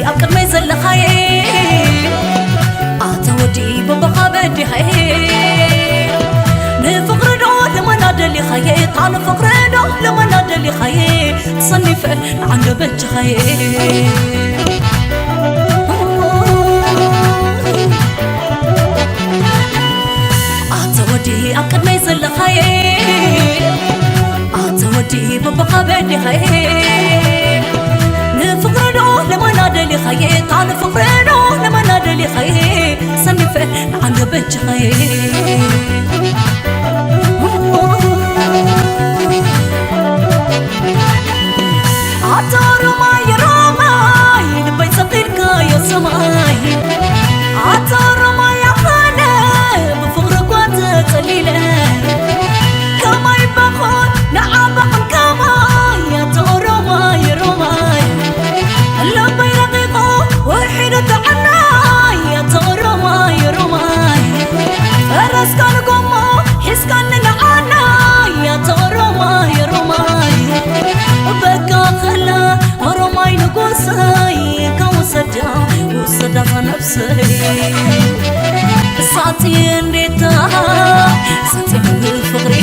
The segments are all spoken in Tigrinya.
ኣብ ቅድመይ ዘለኻየ ኣታ ወዲ በበኻ በዲኻየ ንፍቕሪ ዶ ልመና ደሊኻየ እታ ንፍቕሪ ዶ ልመና ደሊኻየ ትሰኒፈ ንዓንዶ በጅኻየ ኣታ ወዲ ኣብ ቅድመይ ዘለኻየ ኣታ ወዲ በበኻ በዲኻየ ንፍቕሪ ዶ ለመና ደሊኻየ እታ ንፍቕሪ ዶ ለመና ደሊኻየ ሰኒፈ ንዓንዶ በጅኻየ ኣታ ሮማይ ሮማይ ልበይ ሰቒልካዮ ሰማይ ኣታ ሮማይ ኣኸለ ብፍቕሪ እኳ ተጸሊለ ከማይ በኾን ንዓባኹን ከማይ ኣታ ሮማይ ሮማይ ልበይ ረቒቑ ውሒዱ ጥዕናይ ኣታ ሮማይ ሮማይ ፈረስካ ንጎሞ ሒዝካኒ ንዓናይ ኣታ ሮማይ ሮማይ በቃ ኸላ ኦሮማይ ንጉሰይ ከውሰዳ ውሰዳታ ነብሰይ እሳት እንዴታ እሳት ፍቕሪ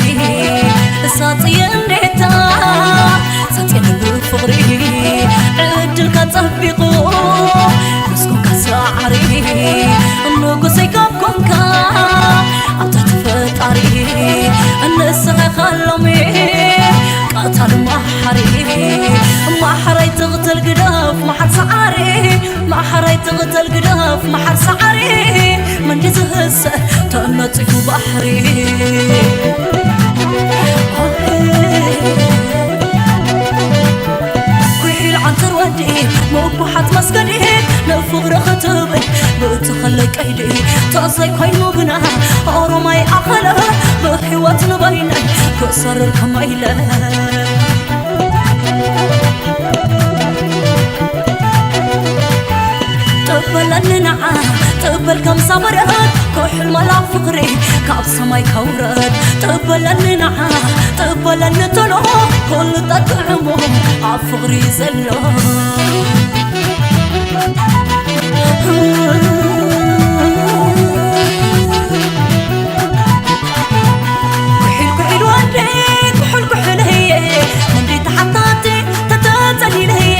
እሳት እንዴታ እሳት ፍቕሪ ዕድልካ ጸቢቑ ምስ ኮንካ ሳዕሪ ንጉሰይ ካብ ኮንካ ኣብታ ፈጣሪ ንስኻ ኢኻ ሎሚ ቀታል መሓሪ ማሕራይ ትቕተል ግደፍ መሓር ሰዓሪ ማሕራይ ትቕተል ግደፍ መሓር ሰዓሪ መንዲ ዝህሰ ተነጺፉ ባሕሪ ኩሒል ዓንተር ወዲ ምኩሓት መስገዲ ንፍቕሪ ክትብል ብእቲ ኸለይ ቀይዲ ተዘይ ኮይኑ ግና ኦሮማይ ኣኸለ ብሕይወት ንበይነ ክሰርር ከመይለ ጥበለኒ ንዓ ጥበል ከም ሳበረት ክሕል መላኽ ፍቕሪ ካብ ሰማይ ከውረድ ጥበለኒ ንዓ ጥበለኒ ቶሎ ኩሉ ጠጥዕሙ ኣብ ፍቕሪ ዘሎ ኩሒል ኩሒል ወደይ ኩሑል ኩሑለየ እንዴት ሓታቲ ተተጸሊለየ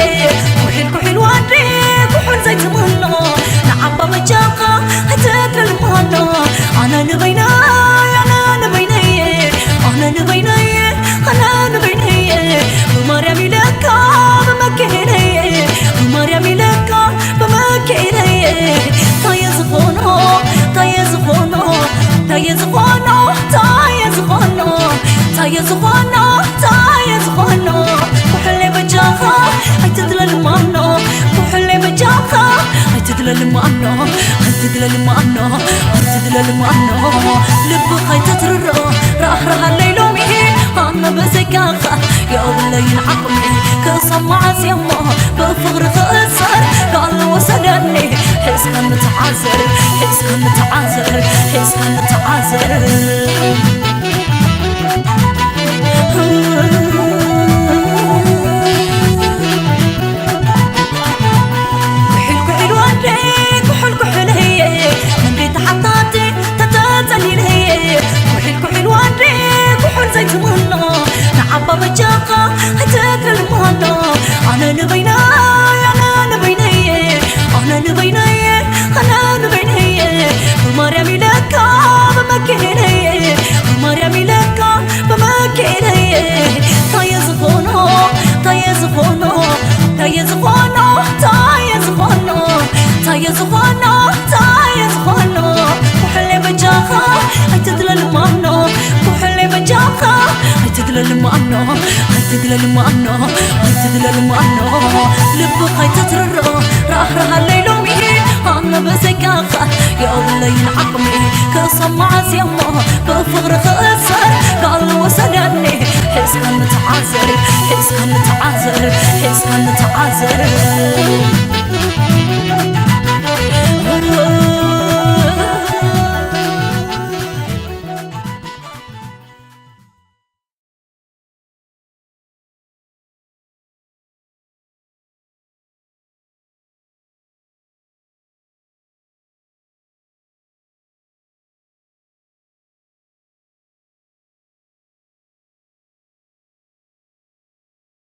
ኩሒል ኩሒል ወደይ ኩሑል ዘይትምኖ ንዓባ በጃኻ ኣይትትልማኖ ኣነ ንበይነይ ኣነ ንበይነየ ኣነ ንበይነየ ኣነ ንበይነየ ብማርያም ኢለካ ብመኬነየ ብማርያም ኢለካ ብመኬነየ ታየ ዝኾኖ ታየ ዝኾኖ ታየ ዝኾኖ ታየ ዝኾኖ ታየ ዝኾኖ ታየ ዝኾኖ ኩሕለይ በጃኻ ኣይትድለልማኖ ኩሕለይ በጃኻ ኣይትድለልማኖ ኣይትድለልማኖ ኣይትድለልማኖ ልብኻ ኣይተትርሮ ራህራሃለይ ሎሚ ኣነ በዘይካኻ የብለይን ዓቕሚ ክሳብ መዓስ እሞ ብፍቕሪ ክእሰር ካልእ ወሰደኒ ሒዝካኒ ተዓዘር ሒዝካኒ ተዓዘር ሒዝካኒ ተዓዘር ኩሒል ኩሒል ወደይ ኩሑል ኩሑለየ እንዴት ሓታቲ ተተጸሊለየ ኩሒል ኩሒል ወደይ ኩሑል ዘይትምኖ ንዓባ በጃኻ ኣይትትልማኖ ኣነ ንበይነይ ኣነ ንበይነየ ኣነ ንበይነየ ኣነ ንበይነየ ብማርያም ኢለካ ብመኬነየ ብማርያም ኢለካ ብመኬነየ ታየ ዝኾኖ ታየ ዝኾኖ ታየ ዝኾኖ ታየ ዝኾኖ ታየ ዝኾኖ ታየ ዝኾኖ ኩሕለይ በጃኻ ኣይትድለልማኖ ኩሕለይ በጃኻ ኣይትድለልማኖ ኣይትድለልማኖ ኣይትድለልማኖ ልብኻ ኣይተትርሮ ራህራሃለይ ሎሚ ኣነ በዘይካኻ የብለይን ዓቕሚ ክሳብ መዓስ እሞ ብፍቕሪ ክእሰር ካልእ ወሰደኒ ሒዝካኒ ተዓዘር ሒዝካኒ ተዓዘር ሒዝካኒ ተዓዘር